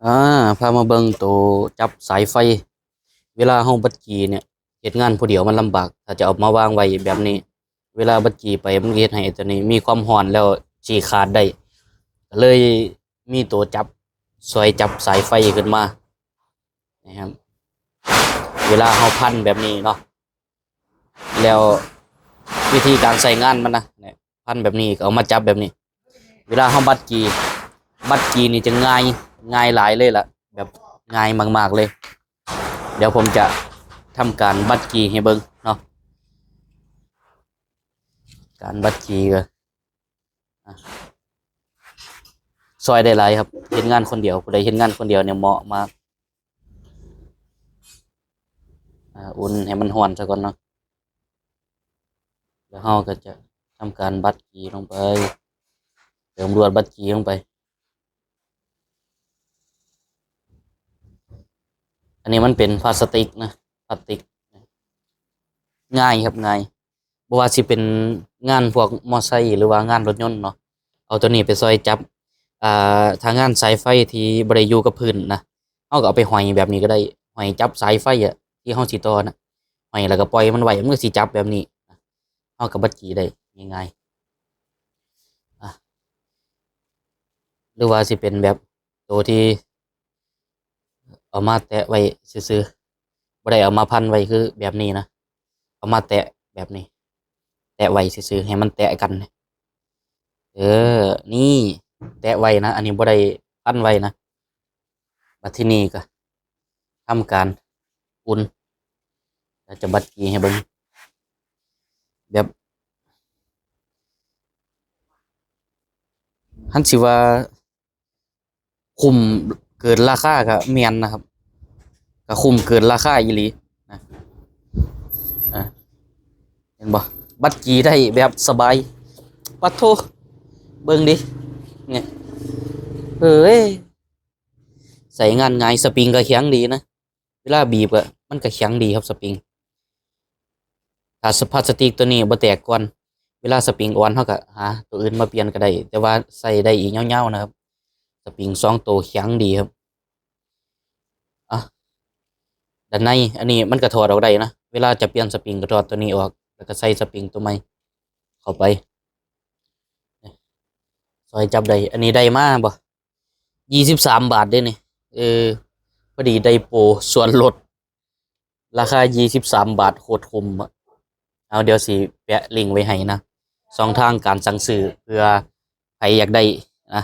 ອາ ພາມາເບິ່ງໂຕຈັບສາຍໄຟ. ເວລາເຮົາບັດຈີ່ເນຍ ເຮັດງານຜູ້ດຽວມັນລຳບາກ ຖ້າຈະເອົາມາວາງໄວ້ແບບນີ້ ເວລາບັດຈີ່ໄປ ມັນເຮັດໃຫ້ໂຕນີ້ມີຄວາມຮ້ອນ ແລ້ວຊີ້ຂາດໄດ້ ກໍເລີຍມີໂຕຈັບ ຊ່ວຍຈັບສາຍໄຟຂຶ້ນມາ ນີ້ຄັບ. ເວລາເຮົາພັນແບບນີ້ເນາະ ແລ້ວວິທີການໃຊ້ງານມັນນະ ນີ້ ພັນແບບນີ້ ກໍເອົາມາຈັບແບບນີ້ ເວລາເຮົາບັດຈີ່ ບັດຈີ່ນີ້ຈະງ່າຍ ງ່າຍຫຼາຍເລີຍລະ ແບບງ່າຍມາກໆເລີຍ. ດຽວຜົມຈະທຳການບັດຈີ່ໃຫ້ເບິ່ງເນາະ ການບັດຈີ່ກໍ ອາ ຊ່ວຍໄດ້ຫຼາຍຄັບ. ເຮັດງານຄົນດຽວ ຜູ້ໃດເຮັດງານຄົນດຽວເນຍເໝາະມາກ. ອາ ອຸ່ນໃຫ້ມັນຮ້ອນຊະກ່ອນເນາະ ແລ້ວເຮົາກໍຈະທຳການບັດຈີ່ລົງໄປ ເຕີມລວດບັດຈີ່ລົງໄປ. ອັນນີ້ມັນເປັນພລາສຕິກນະ ພລາສຕິກ ງ່າຍຄັບ ງ່າຍ. ບໍ່ວ່າຊິເປັນງານພວກມໍໄຊ ຫຼືວ່າງານລົດຍົນເນາະ ເອົາໂຕນີ້ໄປຊ່ອຍຈັບ. ອາ ຖ້າງານສາຍໄຟທີ່ບໍ່ໄດ້ຢູ່ກັບພື້ນນະ ເຮົາກໍເອົາໄປຫ້ອຍແບບນີ້ກໍໄດ້ ຫ້ອຍຈັບສາຍໄຟອະ ທີ່ເຮົາຊິຕໍ່ນະ ຫ້ອຍແລ້ວກໍປ່ອຍມັນໄວ້ ມັນກໍຊິຈັບແບບນີ້ ເຮົາກໍບັດຈີ່ໄດ້ງ່າຍໆ. ອາ ຫຼືວ່າຊິເປັນແບບໂຕທີ່ເອົາມາແຕະໄວ້ຊື່ໆ ບໍ່ໄດ້ເອົາມາພັນໄວ້ຄືແບບນີ້ນະ ເອົາມາແຕະແບບນີ້ ແຕະໄວ້ຊື່ໆ ໃຫ້ມັນແຕະກັນ. ເອີ ນີ້ ແຕະໄວ້ນະ ອັນນີ້ບໍ່ໄດ້ພັນໄວ້ນະ. ບັດທີນີ້ກໍທຳການອຸ່ນ ແລ້ວຈະບັດຈີ່ໃຫ້ເບິ່ງ ແບບ ຄັນຊິວ່າຄຸ້ມເກີນລາຄາກໍແມ່ນນະຄັບ ກໍຄຸ້ມເກີນລາຄາອີ່ຫຼີນະ. ອາ ເຫັນບໍ່ ບັດຈີ່ໄດ້ແບບສະບາຍ. ປະໂທ້ ເບິ່ງດິ ນີ້ ເອີຍ ໃຊ້ງານງ່າຍ ສະປຣິງກໍແຂງດີນະ ເວລາບີບກໍ ມັນກໍແຂງດີຄັບ ສະປຣິງ. ຖ້າພລາສຕິກໂຕນີ້ບໍ່ແຕກກ່ອນ ເວລາສະປຣິງອ່ອນ ເຮົາກໍຫາໂຕອື່ນມາປ່ຽນກໍໄດ້ ແຕ່ວ່າໃຊ້ໄດ້ອີກຍາວໆນະຄັບ. ສະປຣິງສອງໂຕແຂງດີຄັບ. ອາ ດ້ານໃນອັນນີ້ມັນກໍຖອດອອກໄດ້ນະ ເວລາຈະປ່ຽນສະປຣິງກໍຖອດໂຕນີ້ອອກ ແລ້ວກໍໃສ່ສະປຣິງໂຕໃໝ່ເຂົ້າໄປ ຊ່ອຍຈັບໄດ້. ອັນນີ້ໄດ້ມາບໍ່ ຊາວສາມບາດເດ້ນີ້ ເອີ ພໍດີໄດ້ໂປຣສ່ວນລົດ ລາຄາຊາວສາມບາດ ໂຄດຄຸ້ມອະ. ເອົາ ດຽວຊິແປະລິ້ງໄວ້ໃຫ້ນະ ຊ່ອງທາງການສັ່ງຊື້ ເພື່ອໃຜຢາກໄດ້ນະ